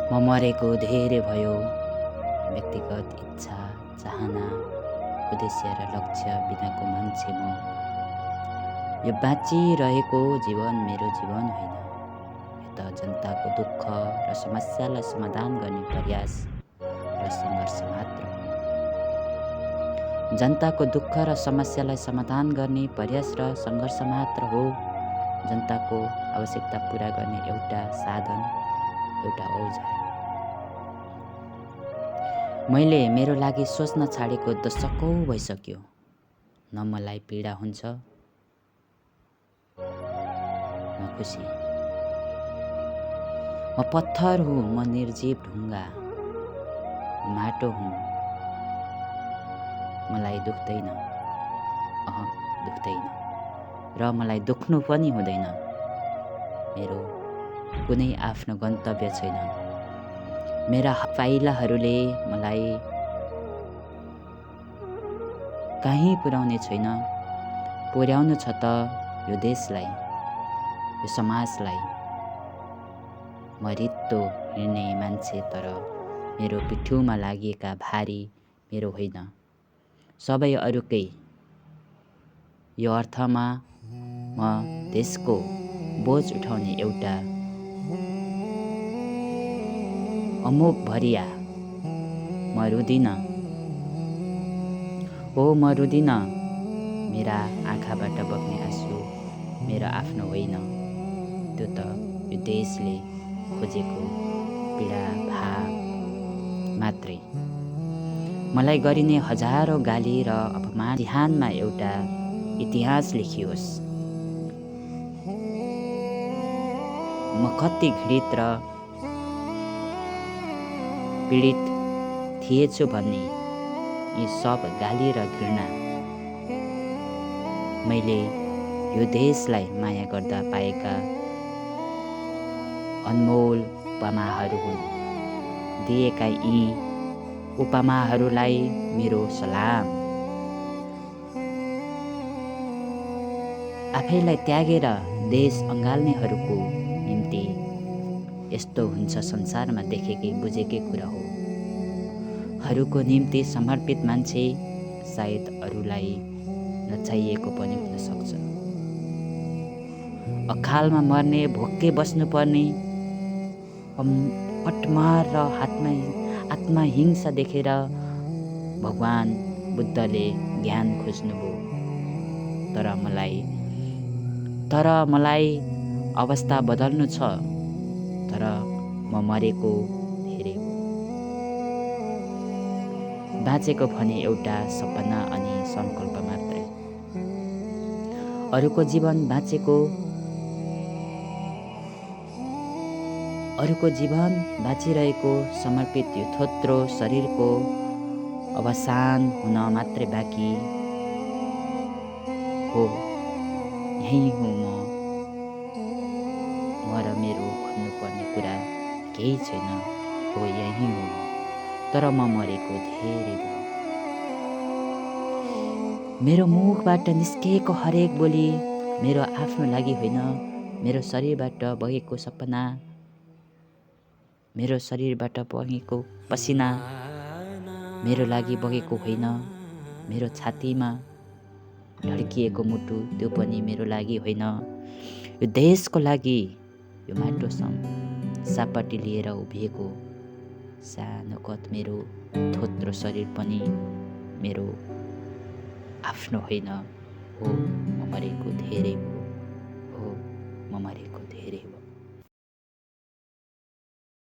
म मरेको धेरै भयो। व्यक्तिगत इच्छा, चाहना, उद्देश्य र लक्ष्य बिनाको मान्छे म। यो बाँचिरहेको जीवन मेरो जीवन होइन। यो त जनताको दुःख र समस्यालाई समाधान गर्ने प्रयास र सङ्घर्ष मात्र हो। जनताको दुःख र समस्यालाई समाधान गर्ने प्रयास र सङ्घर्ष मात्र हो। जनताको आवश्यकता पुरा गर्ने एउटा साधन, एउटा औजार। मैले मेरो लागि सोच्न छाडेको दशकौँ भइसक्यो। न मलाई पीडा हुन्छ न खुसी। म पत्थर हुँ, म निर्जीव ढुङ्गा, माटो हुँ। मलाई दुख्दैन, दुख्दैन र मलाई दुख्नु पनि हुँदैन। मेरो कुनै आफ्नो गन्तव्य छैन। मेरा पाइलाहरूले मलाई कहीँ पुर्याउने छैन। पुर्याउनु छ त यो देशलाई, यो समाजलाई। म रित्तो हिँड्ने मान्छे, तर मेरो पिठ्युमा लागेका भारी मेरो होइन, सबै अरूकै। यो अर्थमा म देशको बोझ उठाउने एउटा अमोघ भरिया। म रुदिन, म रुदिन। मेरा आँखाबाट बग्ने आँसु मेरो आफ्नो होइन। त्यो त यो देशले खोजेको पीडा भाव मात्रै। मलाई गरिने हजारौँ गाली र अपमान जिहानमा एउटा इतिहास लेखियोस्। म कति घृणित र पीडित थिएछु भन्ने यी सब गाली र घृणा मैले यो देशलाई माया गर्दा पाएका अनमोल उपमाहरू हुन्। दिएका यी उपमाहरूलाई मेरो सलाम। आफैलाई त्यागेर देश अँगाल्नेहरूको निम्ति यस्तो हुन्छ संसारमा देखेकै बुझेकै कुरा हो। हरूको निम्ति समर्पित मान्छे सायद अरूलाई नचाहिएको पनि हुन सक्छ। अकालमा मर्ने, भोकै बस्नुपर्ने, पटमार र आत्महिंसा देखेर भगवान बुद्धले ज्ञान खोज्नुभयो। तर मलाई अवस्था बदल्नु छ। तर म मरेको धेरै हो। बाँचेको भने एउटा सपना अनि सङ्कल्प मात्रै। अरूको जीवन बाँचिरहेको समर्पित यो थोत्रो शरीरको अवसान हुन मात्रै बाँकी हो। यही हुँ म र मेरो भन्नुपर्ने कुरा केही छैन। हो, यही हुँ म। तर म मरेको धेरै भयो। मेरो मुखबाट निस्किएको हरेक बोली मेरो आफ्नो लागि होइन। मेरो शरीरबाट बगेको सपना, मेरो शरीरबाट बगेको पसिना मेरो लागि बगेको होइन। मेरो छातीमा ढड्किएको मुटु, त्यो पनि मेरो लागि होइन। यो देशको लागि, यो माटो सापट्टि लिएर उभिएको सानो कद मेरो थोत्रो शरीर पनि मेरो आफ्नो होइन। हो, म मरेको धेरै हो।